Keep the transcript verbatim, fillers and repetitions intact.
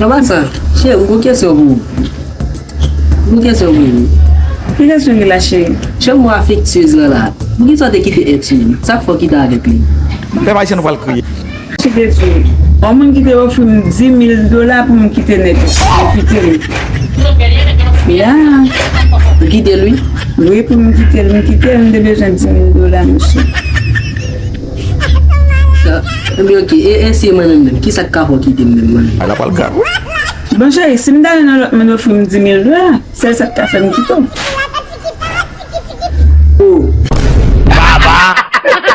Anba sa, cheri, m gon kesyon pou ou. M gon kesyon pou ou. Ki kesyon ki la, cheri? Cheri, m wè afektyez lan la. Poukisa w te kite ex ou? Sa k fè w kite avèk li? Pèp ayisyen, nou pral kriye. Cheri, yon moun ki te ofri m dis mil dola pou m kite nèg, m kite l. Ya. Ou kite l, wi? Wi, pou m kite l, m kite l, m te bezwen dis mil dola, mesye. Sa, ebyen, oke, e, e si e mwen menm, menm, kisa k ka fè w kite m menm, mwen? Ala pral grav. Bon, cheri, si m t ale nan lòt moun ofri m dis mil dola, sèl sa k ka fè m kite w. Oh. Baba!